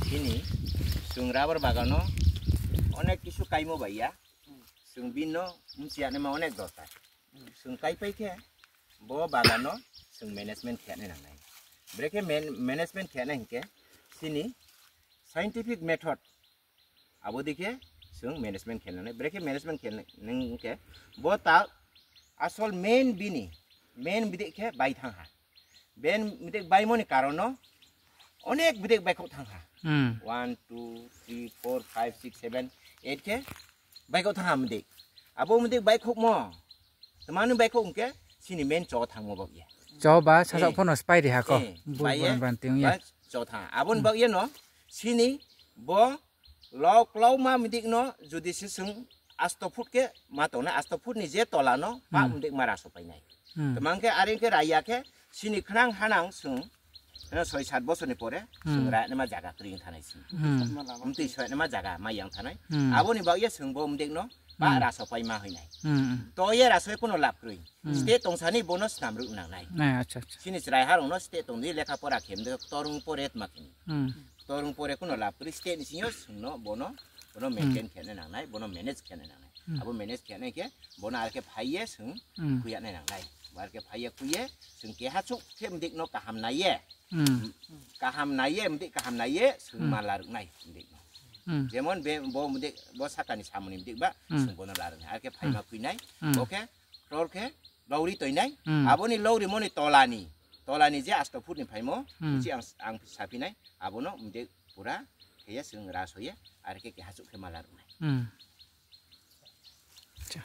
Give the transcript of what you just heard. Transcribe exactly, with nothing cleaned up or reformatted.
Chini, chwng rubber bagan no onek kisu kaimo bai ya. Chwng bini no mchiya naima onek dorkar. Chwng kaipai khe bo bagan no chwng management khe nai nangnai. Brekhe man-, management khe nai hwnkhe chini scientific method abo dei khe chwng management khe nangnai. Brekhe management khe nai hwnkhe bo ta asol main bini, main bidek khe bai thang ha. Ben bidek baimo ni karon no onek bidek baikhouh thang ha. Hmm. One, two, three, four, five, six, seven, eight khe baikhouh thang ha bidek. Abo bidek baikhouhmo, tma ni baikhouh hwnkhe chini main cho thangmo baoh ye. Cho ba sasaoh pho no spai ri ha ko. Eh, bung bai ye, bran bran tong ye. Ba cho thang ha. Abo ni baoh ye no chini bo lok lauma bidek no jodi se chwng asto foot khe ma tongnai, asto foot ni je tola no pa bidek ma raso painai. Hmm. Tma hwnkhe are khe raya khe chini khnang hanang chwng, eh, soi sat bosor ni pore chwng raya naima jaga kroi thanai chwng. Hmm. Mtwi soi naima jaga mai yang thanai. Hmm. Abo ni baoh ye chwng bo bidek no pa raso paima hwnai. Hmm. To ye raso ye kuno lab kroi. Hmm. State tongsani bono snam ruh nangnai. Nai, acha, acha. Chini chrai harong no state tong di lekha pora khe mde torung pore tma khe. Hmm. Torung pore kuno lab kroi state ni sing yo chwng no bono, bono maintain khe nai nangnai, bono manage khe nai nangnai. Hmm. Abo manage khe nai khe bono ar khe phai ye chwng khuya nai nangnai. Bo ar khe phai ye khui ye chwng keha chuk khe bidek no kaham nai ye. Hmm. Kaham nai ye, bidek kaham nai ye chwng ma la ruh nai bidek no. Hmm. Jemon be bo bidek, bo saka ni samung ni bidek ba chwng bono la ruh nai. Ar khe phaima khui nai. Hmm. Bo khe tor khe lori toi nai. Hmm. Abo ni lori mo ni tola ni, tola ni je asto foot ni phaimo, hmm, chi ang, ang saphi nai. Abo no bidek pura khe ye chwng raso ye, ar khe keha chuk khe ma la ruh nai. Hmm. Acha.